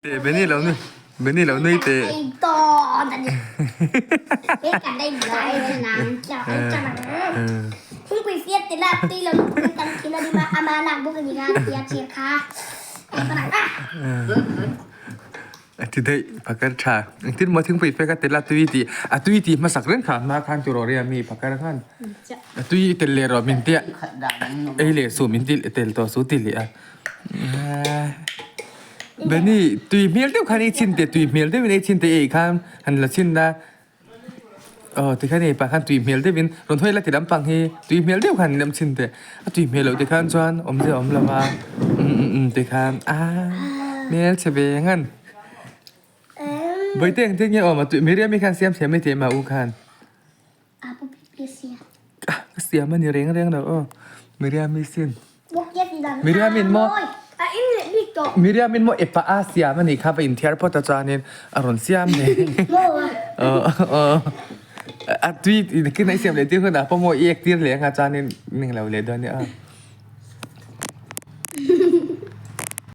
Teh Benny lo nui Benny lo nui teh. A ti daih phakar tha engtin maw thingpui fe ka tel a tui tih a tui tih hmasak reng kha hma khan tur awrh a mi phakar khan a tui tel leh rawh min tia ei leh suh min ti tel tawh suh ti leh a. Benny tui hmel deuh khan ei chhin teh tui hmel deuhin ei chhin teh ei khan han la chhin a aw tikhan hei pah khan tui hmel deuhin rawn hawi la ti lampang hi tui hmel deuh khan lem chhin teh a tui hmel loh tikhan chuan awmzia a awm lo a umm umm umm tikhan a hmelchhe ve ngan Bawihte engtin nge awm a tui Miriam-i khan siam thiam mai teh mah u khan. Ka siam a ni reng reng lo aw Miriam-i sin. Miriam-in maw Miriam-in maw epa a siam a nih kha va inthiar phawt a chuanin a rawn siam leh aw a tui kin a i siam leh tir hunah pawh maw i ek tir leh anga chuanin ning lo leh dawn nia aw.